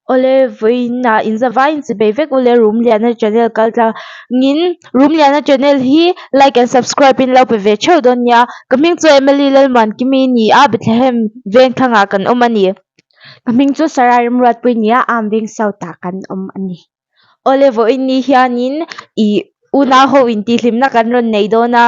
Awle vawiinah inzavaiin chibei vek ule Rumliana channel kal tlangin Rumliana channel hi like and subscribe in lo pe ve theuh dawn nia. Ka hming chu Emily Lalmuankimi ni a, Bethlehem Vengthlang ah kan awm a ni. Ka hming chu Sarai Remruatpui ni a, Arm Veng South ah kan awm a ni. Awle vawiin ni hianin ih unau ho intihhlimna kan rawn nei dawn a.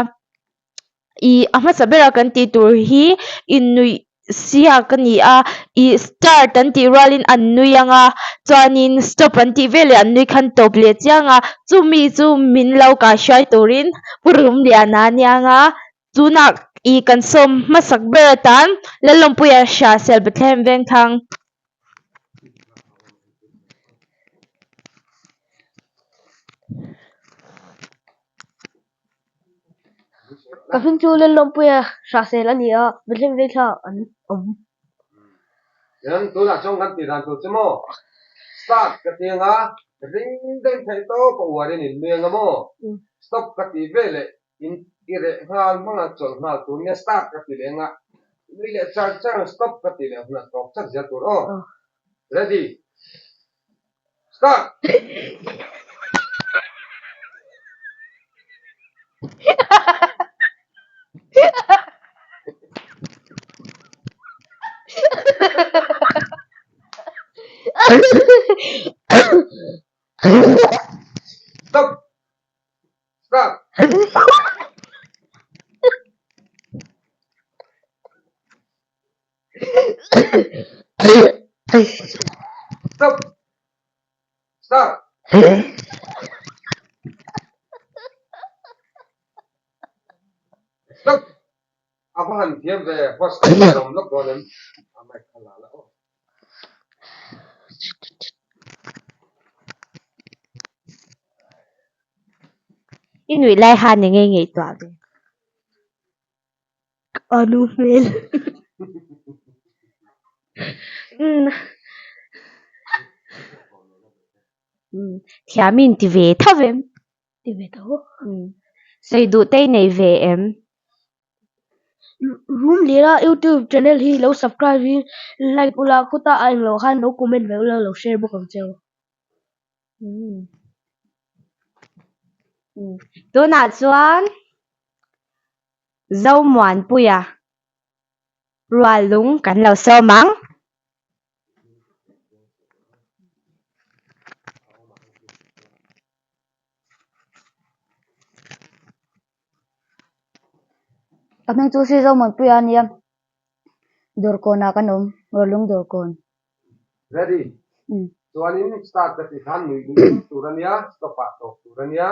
Ih a hmasa bera kan tih tur hi innuih siak a ni a ih start an tih rualin an nui ang a chuanin stop an tih veleh an nui khan tawp leh chiang a chumi chu min lo kaihruai turin Pu Rumliana a nia ang a tunah ih kan sawm hmasak ber atan Lalawmpuia Hrahsel Bethlehem Vengthlang. Ka hming chu Lalawmpuia Hrahsel a ni a, Bethlehem Vengthla an awm. Chuan tunah chuan kan tih dan tur chu maw start ka ti anga ring deuhin theih tawp a uarin in nui anga maw stop ka tih veleh in i reh nghal hmanga chawlh nghal tur nia start ka ti leh anga nui leh char char ang stop ka ti leh hunah tawp chat zel tur aw ready start. Stop. Stop. Stop. Stop. Stop. A va han thiam ve host te hi awm lawk dawn em? A mic kha la la aw. I nuih lai han eng nge ngaihtuah ve? A nu hmel. Thiam in ti ve tho em? Ti ve tho. Sawi duh te i nei ve em? Room lira youtube channel hi lo subscribe in like ula khawta a englo khan lo comment ve ula lo share bawk ang che u. Tunah chuan Zomuanpuia rual lung kan lo sawm ang. Ka hming chu Sri Zomuanpuia a nia, Dawrkawnah kan awm, Rualung Dawrkawn. Ready? Chuanin start ka tih khan nuih luih tur a nia, stop ah tawp tur a nia,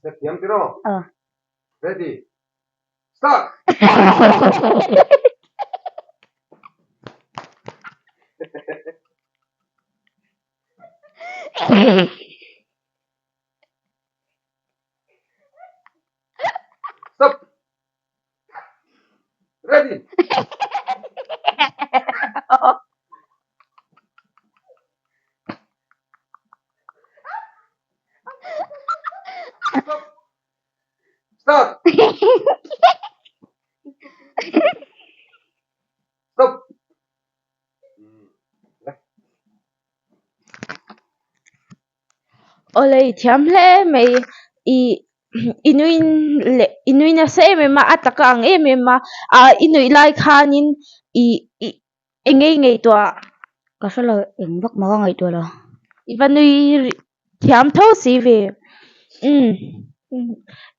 hrethiam tiraw? Ready? Start! Stop! Ready! Stop! Stop! Stop! Awle i thiam hle mai i i nui leh i nui nasa em em a a taka ang em em a ah i nuih lai khanin i i eng nge i ngaihtuah Ka hre lo eng vak mah ka ngaihtuah lo. I va nui thiam tho si ve umm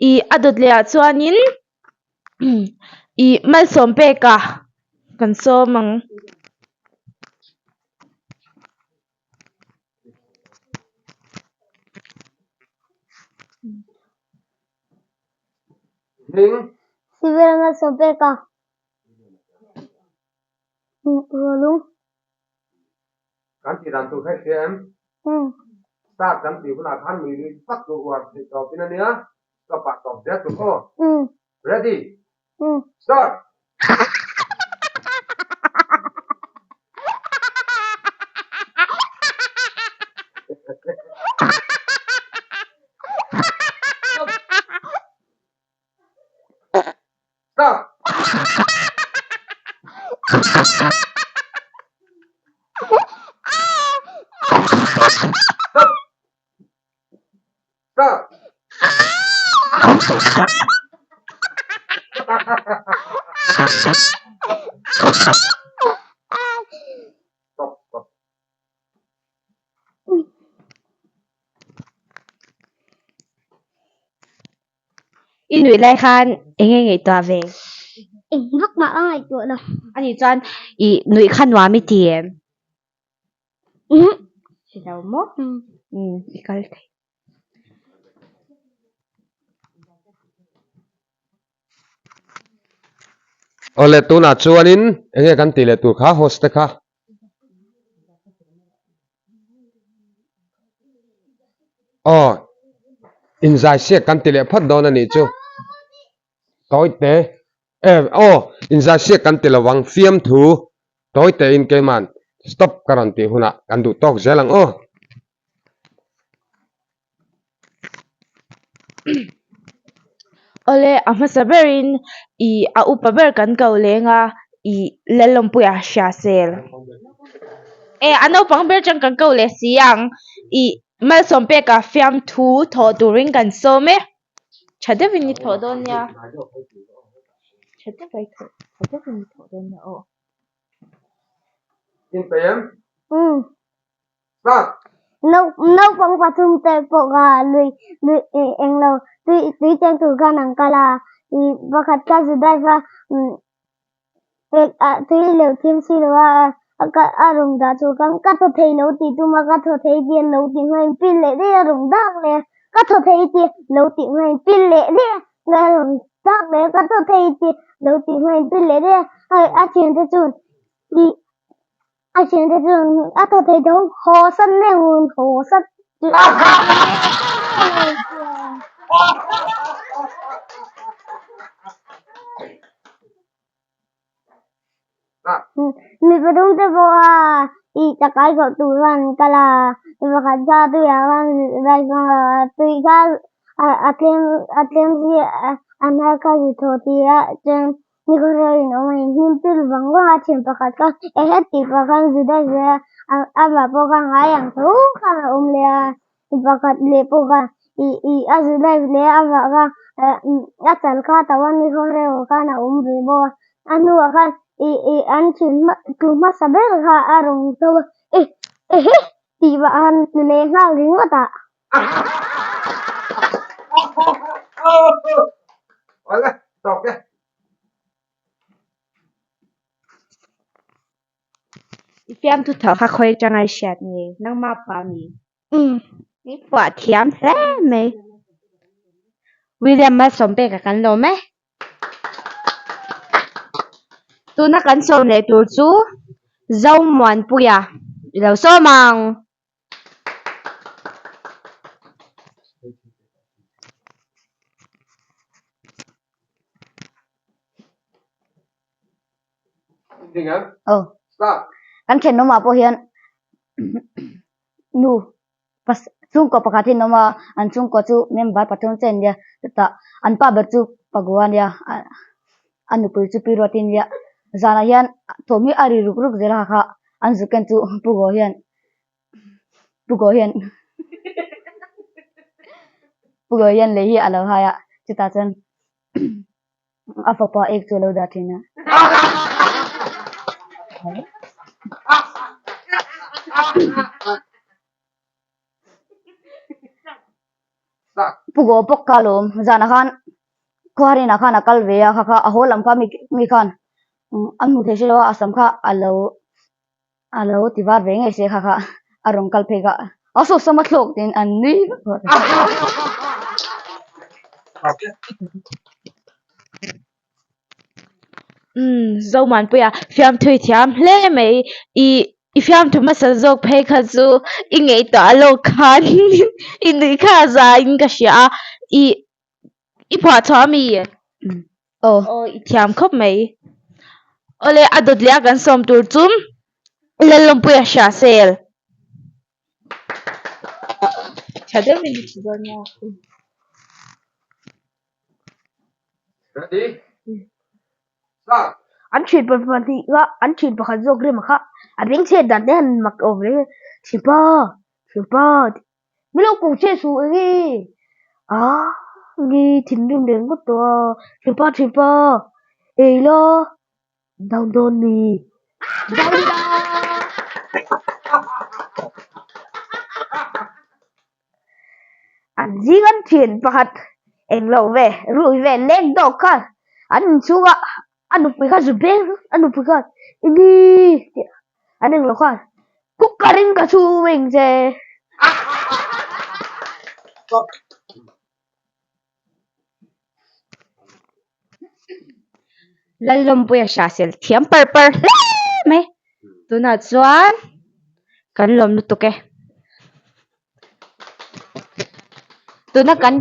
i a dawt leh ah chuanin i malsawm pek a kan sawm ang. Hming. Civil malsawm pek a. Rualung. Kan tih dan tur kha i hria em? Start kan tih hunah khan nui lui vak tur uar theih tawpin a nia. Stop ah tawp zel tur aw. Ready? Start! Stop! Stop! Stop stop. I nuih lai khan eng nge ngaihtuah ve? Eng vak mah a ngaihtuah lo. Ani chuan i nuih kha nuam i ti em? Umm. Ti lo maw? Umm i kal thei. Awle tunah chuanin eng nge kan tih leh tur kha host te kha? Aw inzai siak kan ti leh phawt dawn a nih chu. Tawi te e aw inzai siak kan ti lo ang fiamthu tawi tein keiman stop ka rawn tih hunah kan duh tawk zel ang aw. Awle a hmasa berin ih a upa ber kan ko leng a ih Lalawmpuia hria sel e a naupang ber chang kan ko leh si ang ih Malsawm peka fiamthu thawh turin kan sawm e tha deuhin i thawh dawn nia tha deuh a i thawh tha deuhin i thawh dawn nia aw. Umm. Naupang pathum te pawh kha lui lui englo tui tui cheng tur khan an kal a ih pakhat kha zu dive a tui leuh thim si lo a a rawn dah tur khan ka thaw thei lo tih tum a ka thaw thei tih lo tih hma in pil leh daih a rawn dak leh a ka thaw thei tih lo tih hma in pil leh daih a a rawn dak leh a ka thaw thei tih lo tih hma in pil leh daih a a thiante chuan ih. A thiante chuan a thaw thei tho haw sat mai ang haw sat Mi pathum te pawh a ih chakai khawh tur khan an kal a mi pakhat kha tuiah khan tui kha a tlem a tlem si a hnar kha zu thaw tir a chuan Ni khawhraw in awm a inhnim pil vang vang a thian pakhat kha eng het tih pah khan Juda zia amah pawh kha ngai ang tho khan a awm leh a mi pakhat leh pawh kha ih ih a Juda leh amah kha a chal kha a tauh a ni khawhraw khan a awm ve bawk a a hnuah khan ih ih an thian tlu hmasa ber kha a rawn tho a eh ehe tih pah khan ti leh nghal ringawt a. I fiamthu thawh kha khawi atanga i hriat nge? Nangmah phuah a mi? I phuah thiam hle mai. William Malsawmpeka kan lawm e. Tuna kan sawm leh tur chu Zomuanpuia i lo sawm ang. Aw kan thenawmah pawh hian nu chhungkaw pakhat hi an awm a an chhungkaw chu member pathum chiah an nia chutah an pa ber chu pagua a nia a nupui chu pi ruat in nia zanah hian thawm hi a ri ruk ruk zel a kha an zuk en chu pu gaw hian pu gaw hian pu gaw hian lei hi a lo hai a chutah chuan a fapa ek chu a lo dah thin a. Pu Gaw bawk kha alawm zanah khan khuarinah khan a kal ve a kha kha a haw lam kha mi khan an hmu thei hrelo a a sam kha a lo a lo ti var ve ngei se kha kha a rawn kal phei kha a saw sam a thlawk tiin an nui vak vak a. Umm Zomuanpuia fiamthu i thiam hle mai i i fiamthu hmasa zawk phei kha chu i ngaihtuah lawk khan i nuih kha a za in ka hria a i i phuah chhuah a mi? Aw. Aw i thiam khawp mai. Awle a dawt leh a kan sawm tur chu Lalawmpuia hria sel. Tha deuhin i ti dawn nia. Ready? Start! An thian pahnih kha an thian pakhat zawk rem kha a beng chhiat dan te han mak awm hle thianpa thianpa min lo ko che suh enge ah. Ni thinrim leh ngawt tawh a, Thianpa thianpa ei la down dawn mi down ila. An zing an thian pakhat englo ve rui ve leng dawk khan an inchhung a a nupui kha zu beng a nupui khan ini tih an englo khan cooker in ka chhum eng che. Lalawmpuia hriasel thiam par par hle mai tunah chuan kan lawm lutuk e tuna kan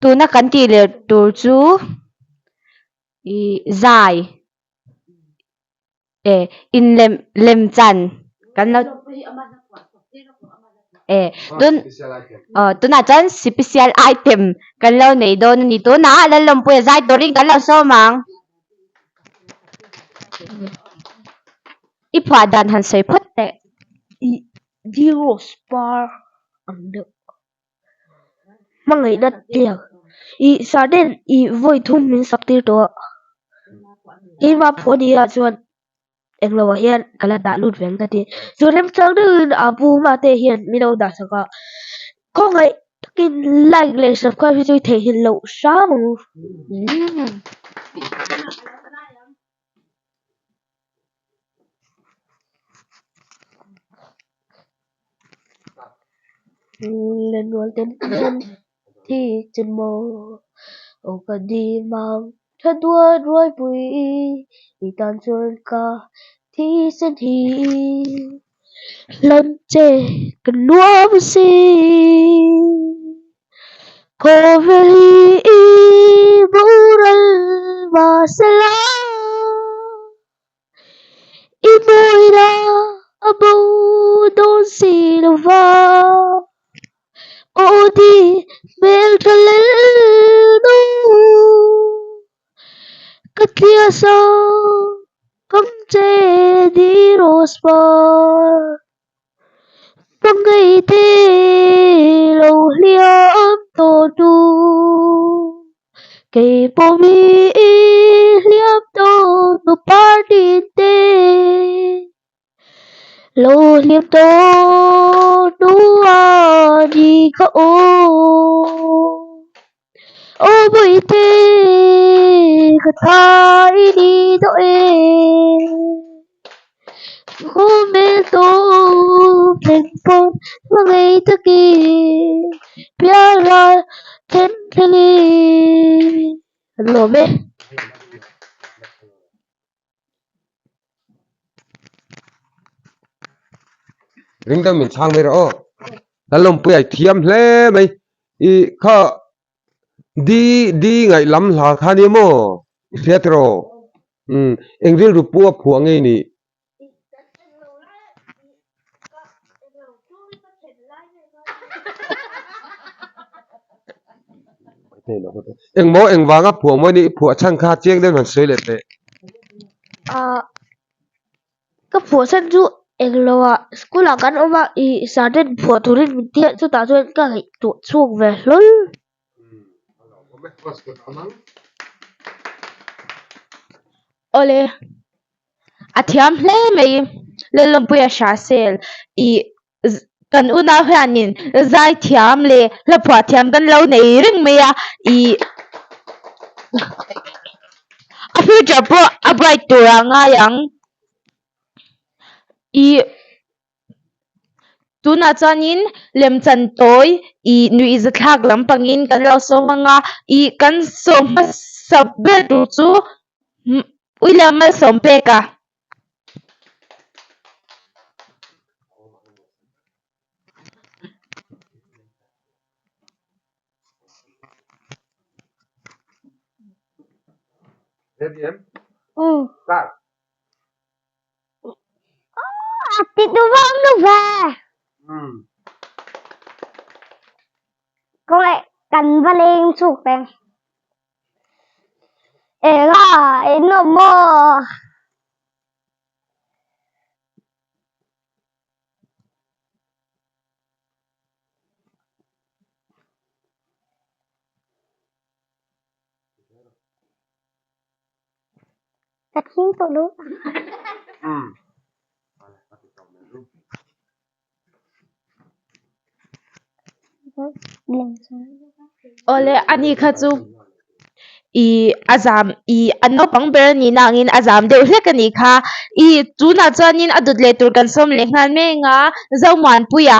tuna kan tih leh tur chu ih zai e in lem lem chan kan lo e tun aw tunah chuan sipisial item kan lo nei dawn a ni tunah Lalawmpuia zai turin kan lo sawm ang i phuah dan han sawi phawt teh. Ih Diros par ang deuh. Hmangaihna tiang ih sahden ih vawi thum min sak tir tawh a, keimah phuah ni ah chuan englo ah hian ka la dah lut ve ang ka ti. Chu remchang deuhin a pu hma te hian min lo dah sak a, khawngaih takin like leh subscribe hi chu i theihnghilh loh hram ang u. Lenrual ten kan thi che maw aw ka di mang tha duat ruaipui i tan chuan ka thisen hi hlan che ka nuam si khawvel hi i boral mahsela. I mawina a bo dawn si lo va, aw di hmel tha lel no. Ka tliah sang kam che di rose par, hmangaih te lo hliam tawh hnu. Kei pawh mi i hliam tawh hnu par din te lo hliam tawh hnu a ni kha aw. Aw Bawihte ka tha i ni tawh e. Khawvel tawp thleng pawn hmangaih takin pialral then thlengin an lawm e. Ring deuh min chhang mai rawh aw. Lalawmpui a i thiam hle mai. I kha di di ngaih lam hla kha nia maw i hria tiraw? Umm eng rilru pu a phuah ngei nih? Engmaw eng vanga phuah mawi nih i phuah chhan kha chiang deuh han sawi leh teh. Ahh ka phuah chhan chu englo ah school ah kan awm a ih sergeant phuah turin min ti a chutah chuan ka ngaihtuah chhuak ve hlawl. Awle, a thiam hle mai Lalawmpuia Hrahsel ih kan unau hianin zai thiam leh hla phuah thiam kan lo nei reng mai a ih a future pawh a bright tur ah ngai ang ih. Tunah chuanin lemchan tawi ih nuih zathlak lampangin kan lo sawm ang a, ih kan sawm hmasa ber tur chu William Malsawm pek a. Ready em? Start. A ti tu vang nu ve. Kawng leh kan va leng chhuk peng. Enga in awm maw? Ka chhing tawh lo. Awle ani kha chu ih a zam ih a naupang ber a nih na angin a zam deuh hlek a nih kha ih tunah chuanin a dawt leh tur kan sawm leh nghal mek a Zomuanpuia.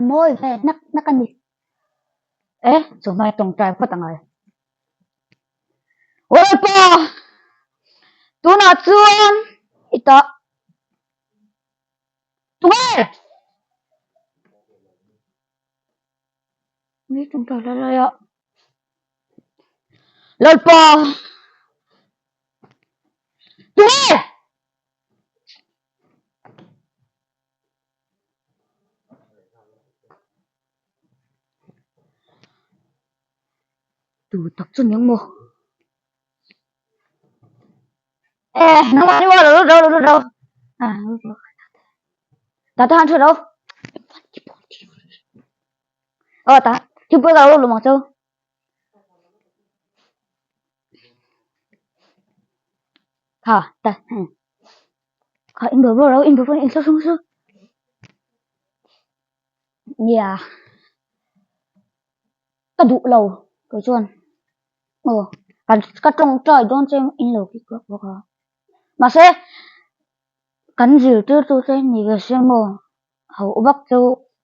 Mawi ve nak nak a ni. E, chu hmai tawngtai phawt a ngai. Lalpa, tunah chuan i tah tunge? Mi tawngtai lai lai a. Lalpa, tunge? Tu tak chu ni ang maw? E, nangmah ni maw lo lut ro lo lut ro. Ta ta han thu ro. Aw ta, thingpui ka lo lum ang chu. Kha ta kha in bawr bawr ro in bawr bawr in thla hrung hrung nia ka duh lo kei chuan aw kan ka tawngtai dawn che in lo kik vak vak a mahse kan zirtirtu te ni ve se maw hauh vak chu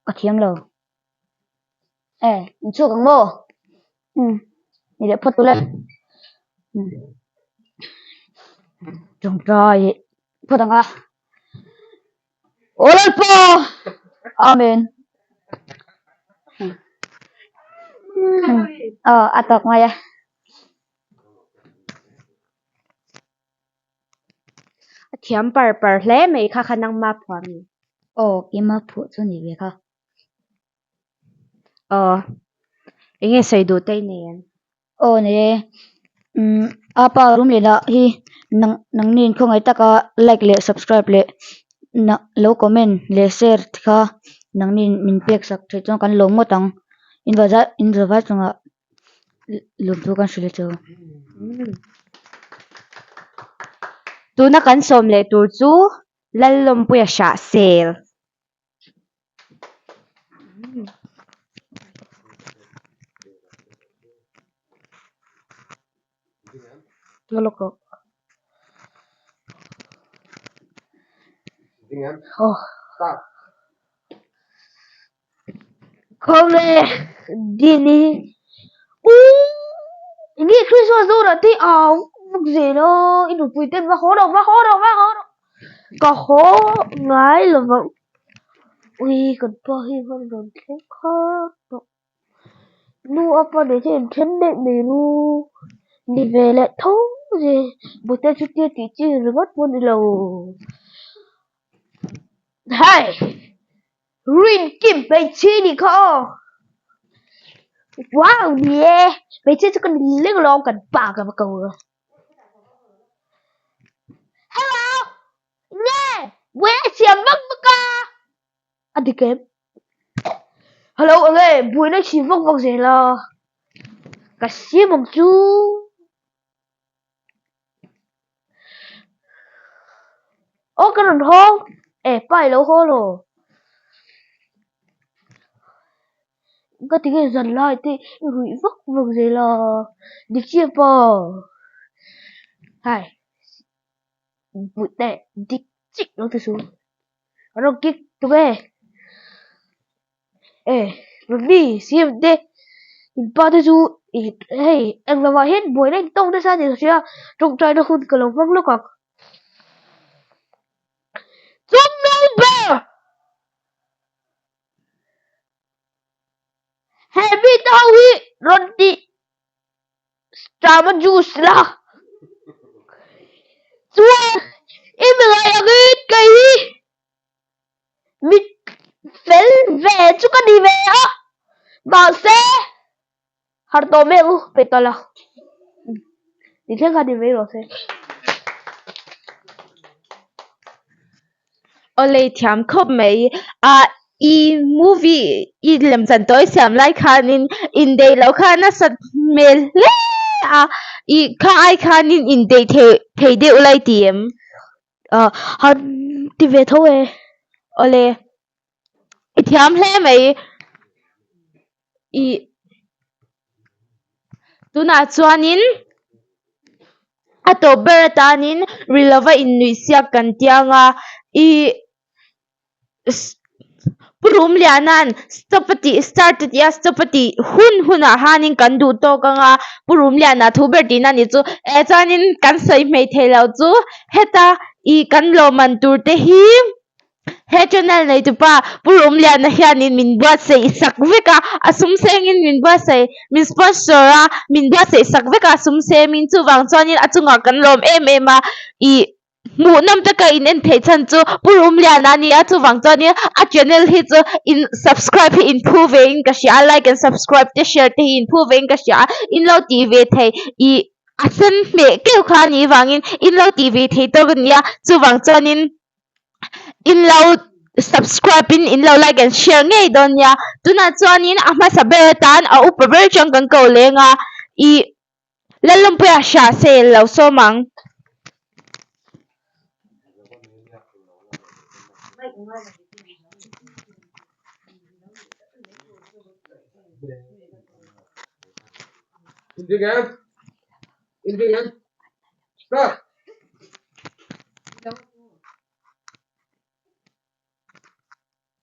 ka thiam lo. E in chhuak ang maw? Umm ni leh phawt ule. Umm tawngtai phawt ang a. Aw Lalpa! Amen. Aw a tawk mai a. A thiam par par hle mai kha kha nangma phuah mi. Aw keima phuah chu ni ve kha. Aw, eng nge sawi duh te i nei em? Aw nei e, umm a pa room leh lah hi nang nangni in khawngaih taka like leh subscribe leh na lo comment leh share te kha nangni in min pek sak theih chuan kan lawm ngawt ang in va zai in za vai chungah lawmthu kan hrilh chu. Tuna kan sawm leh tur chu Lallawmpuia hrah sel. Khawle dini u enge Christmas dawnah te au vak zel a i nupui ten va haw rawh va haw rawh va haw rawh ka haw ngai lo vang ui kan pa hi hman rawn thleng kha tawh nu a pa nei te inthen daih mai ru ni ve leh tho zel bute chutia tih chi ringawt pawh a ni lo hai. Rinkim hmeichhia nih kha aw wow ni e hmeichhia chu ka ni leng lawng kan pa ka va ko a hello nge buaina i siam vak vak a a dik em hello enge buaina i siam vak vak zel a ka siam ang chu. Aw ka rawn haw e pa i lo haw lo ka ti nge zan lai te i ruih vak vak zel a dik chiah pa hai buih te dik chiah lo ti suh a rawn kick tum e. E Mummy siam te in pa te chu ih hei eng lovah hian buaina in tawk nasa tih ka hria tawngtai na hun ka lo hmang lawk ang. Chumlo ber! He mite ho hi rawn tih Strava juice la chuan i mi ngaih angin kei hi Mi fel ve chu ka ni ve a, mahse har tawh mek u pe tawh lo. Tih thleng kha ni mai rawh se. Awlei thiam khawp mai. A i movie i lemchan tawi siam lai khanin indeih loh kha nasat hmel hle a, i kha ai khanin indeih thei thei deuh lai ti em? A han ti ve tho e. Awle i thiam hle mai. I tunah chuanin a tawp ber atanin ri lova innuih siak kan tiang a, i Pu Rumliana'n stop a tih start a tih a stop a tih hun hunah hanin kan duh tawk ang a, Pu Rumliana thu ber tihna a nih chu. Eh chuanin kan sawi hmei thei lo chu heta i kan lawmman tur te hi He channel neitupa Pu Rumliana hianin min buatsaih sak vek a, a sum sengin min buatsaih, min sponsor a, min buatsaih sak vek a sum semin chuvang chuanin a chungah kan lawm em em a, ih hmuhnawm taka in en theih chhan chu Pu Rumliana a ni a, chuvang chuanin a channel hi chu in subscribe hi in phu ve in ka hria a, like and subscribe te share te hi in phu ve in ka hria a, in lo tih ve thei ih a sen hmeh keuh kha a nih vangin in lo tih ve thei tawk a ni a, chuvang chuanin. In lo subscribe in in lo like and share ngei dawn nia tunah chuanin a hmasa ber atan a upa ber chuan kan ko leng a ih Lalawmpuia hria se lo sawm ang. Start.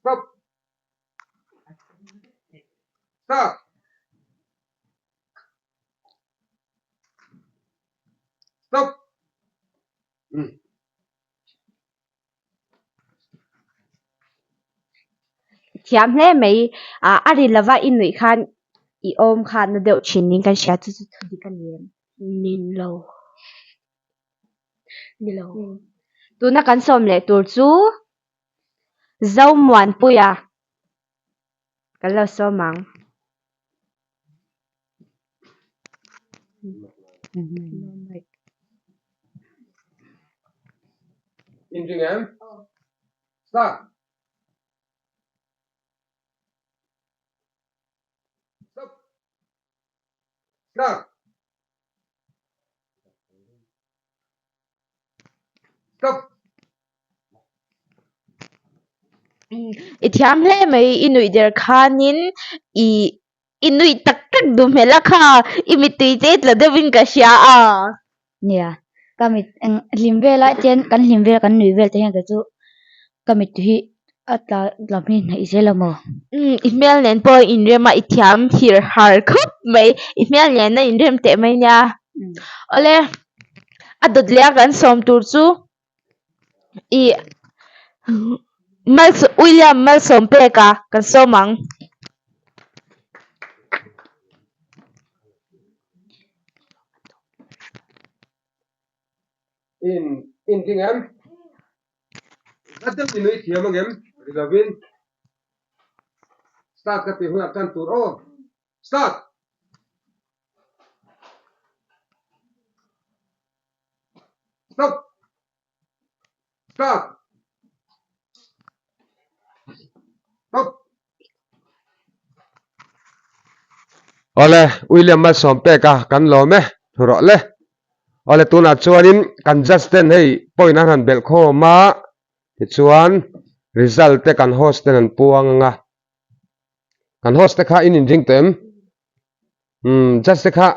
Stop. Start. Stop. Thiam hle mai a ri lova i nuih khan i awm kha na deuh thin niin kan hria chu chu thu dik a ni em? Ni lo. Ni lo. Tuna kan sawm leh tur chu Zomuanpuia kan lo sawm ang. Inring em? Start. Stop. Start. Stop. I thiam hle mai i nuih der khanin i I nuih tak tak duh hmel a kha, i mittui che tla deuhin ka hria a. Nia, ka mit eng hlim vel ah chuan kan hlim vel kan nuih vel te hian kei chu ka mittui hi a tla lam hi hnaih zel a maw. Umm i hmel nen pawh a inrem a, i thiam hir har khawp mai, i hmel nen a inrem teh mai nia. Awle, a dawt leh a kan sawm tur chu i William Malsawm peka kan sawm ang. In in ding em? Hla deuh i nui thiam angem? Ri lovin start ka tih hunah tan tur aw. Start! Stop! Stop! Stop! Awle, William Malsawm pek a kan lawm e, thu rawh le. Awle, tunah chuanin kan judge ten hei point an han belh khawm a, tichuan result te kan host ten an puang ang a. Kan host te kha in inring tawh em? Umm, judge te kha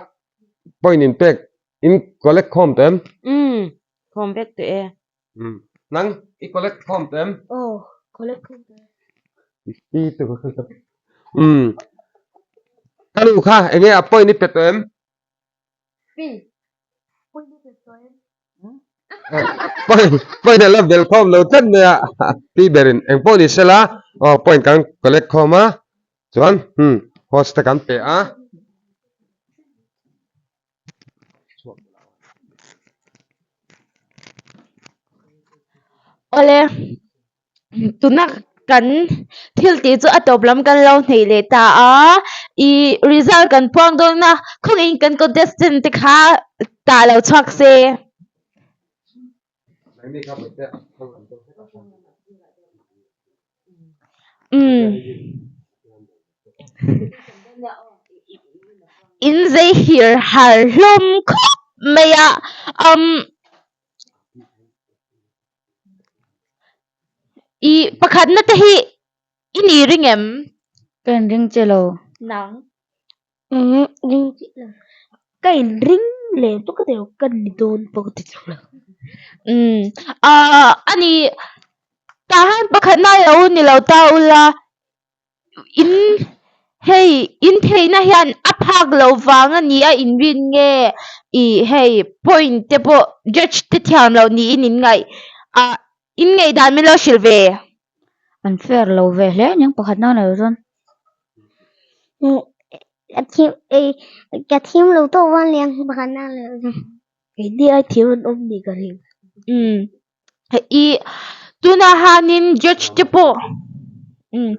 point in pek In collect khawm tawh em? Umm, khawm vek tawh e. Umm, nang i collect khawm tawh em? Aw, collect khawm tawh e. I pi tur. Umm, ka nu kha enge a point i pe tawh em? Pi, point i pe tawh em? Point, point a la bel khawm lo tlat mai a, pi berin eng pawh ni sela, aw point kan collect khawm a, chuan umm host te kan pe a. Awle, tuna kan. Thil tih chu a tawp lam kan lo hneih leh ta a, i result kan puang dawn a, khawngin kan contestant te kha tah lo chhuak se. Umm. In zei hir har hlawm khawp mai a, umm. I pakhatna te hi i ni ring em? Ka inring che lo. Nang. Umm ring chiah lo. Ka inring leh tuk a deuh ka ni dawn pawh ka ti chang lo. Umm ah a ni tah hian pakhatna lo ni lo ta ula In hei in theihna hian a phak lo vang a ni a inrin nge ih hei point te pawh judge te thiam loh niin in ngaih ah in ngaihdan min lo hrilh ve. An fair lo ve hle aniang pakhat nan alo chuan. Ka thim ei ka thim lo tawk vang aniang pakhat nan alo chuan. Keini ai thiam an awm nih ka ring. Umm Ih tunah hianin judge te pawh umm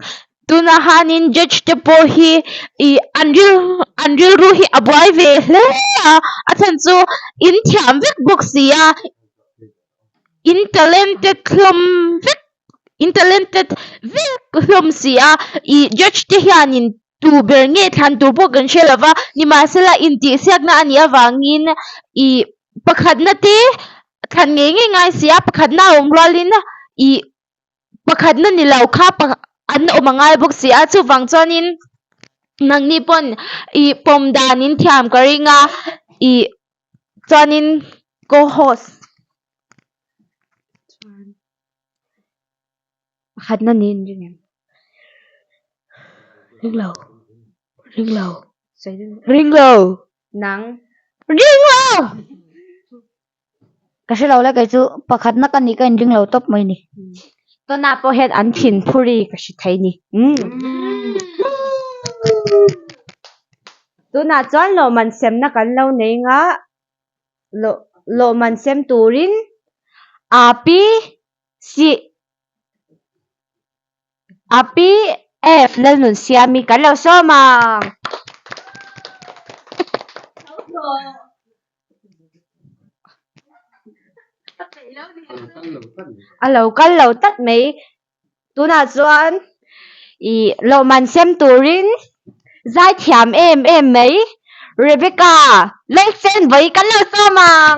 tunah hianin judge te pawh hi ih an ril an rilru hi a buai ve hle a a chhan chu in thiam vek bawk si a in talented hlawm vek in talented vek hlawm si a ih judge te hianin tu ber nge thlan tur pawh kan hre lova nimahsela intihsiakna a nih avangin ih pakhatna te thlan ngei ngei ngai si a pakhatna a awm rualin ih pakhatna ni lo kha an awm a ngai bawk si a chuvang chuanin nangni pawn ih pawm dan in thiam ka ring a ih chuanin co-host. Pakhatna niin ring em? Ring lo. Ring lo. Ring lo. Nang. Ring lo! Ka hre lo le kei chu pakhatna ka nih ka inring lo tawp mai ni. Tuna pawh hian an thin phuri ka hre thei ni. Tunah chuan lawhman semna kan lo nei nga lawhman sem turin Api Si A Pi F Lalnunsiami kan lo sawm ang. A lo kal lo tlat mai. Tunah chuan ih lawhman sem turin zai thiam em em mai Rebecca Lalchen vawi kan lo sawm ang.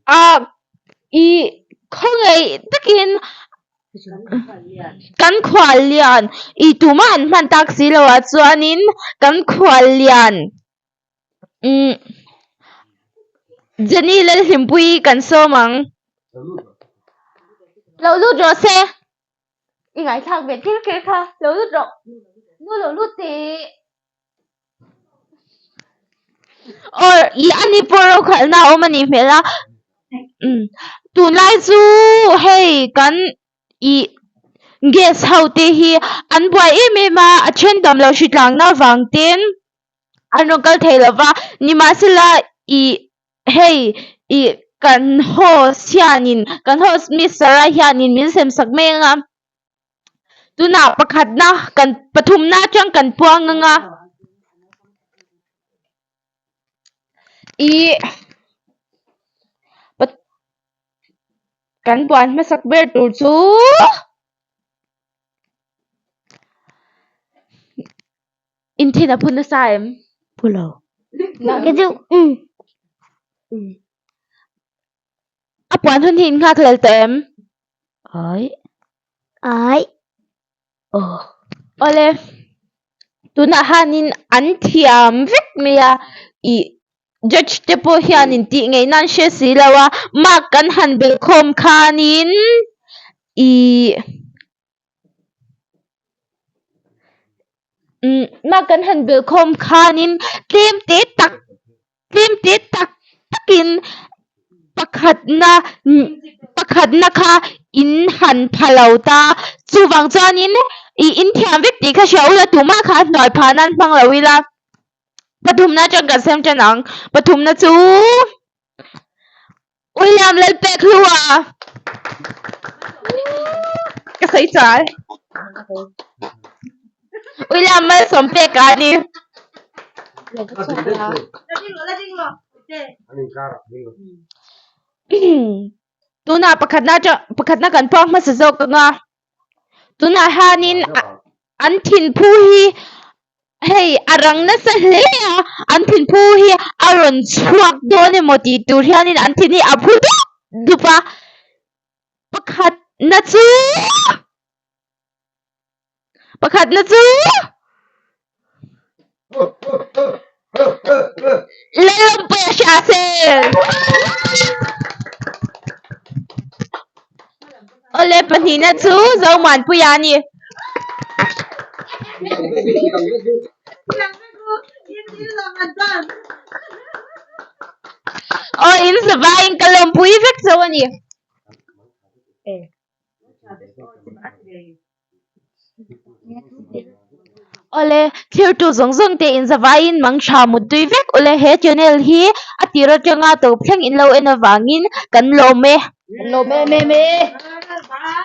A ih khawngaih takin kan khual lian ih tumah an hman tak si lo ah chuanin kan khual lian. Umm Jenny Lalhlimpuii kan sawm ang. Lo lut rawh se. I ngaithlak ve kher kher kha. Lo lut rawh. Nu lo lut teh. Or i ani pawh ro khalhna a awm a nih hmel a. Umm tunlai chu hei kan i guest ho te hi an buai em em a, a then dam lo hritlangna vang ten. an rawn kal thei lo va, nimahsela ih hei ih kan host hianin kan host mister a hianin min sem sak mai ang a, tunah pakhatna kan pathumna atang kan puang ang a, ih kan puan hmasak ber tur chu. Inthin a phun nasa em? Phu lo. Ka chu um. A puan hun hi in nghak hlel tawh em? Ai. Ai. Aw. Awle. Tunah hianin an thiam vek mai a, ih judge te pawh hianin tih ngei nan hre si lo a, mark kan han belh khawm khanin ih. Umm na kan han belh khawm khanin tlem te tak tlem te tak takin pakhatna pakhatna kha in han pha lo ta chuvang chuanin ih in thiam vek tih kha hria ula tumah kha hnuai phah nan hmang lo ila pathumna atang kan sem tan ang pathumna chu. William Lalpekhlua ka sawi chal. William Malsawmpeka a ni. Tunah pakhatna atang pakhatna kan puak hmasa zawk ang a. Tunah hianin an thinphu hi hei a rang nasa hle a, an thinphu hi a rawn chhuak dawn emaw tih tur hianin an thin hi a phu dup dup a. Pakhatna chu Pakhatna chu Lalawmpuia hria se. Awle pahnihna chu Zomuanpuia a ni. Aw in zavaiin ka lawmpui vek zo a ni. Awle, thirtu zawng zawng te in zavaiin mang tha muttui vek ule he channel hi a tir atanga tawp thleng in lo en avangin kan lawm e. Kan lawm em em e.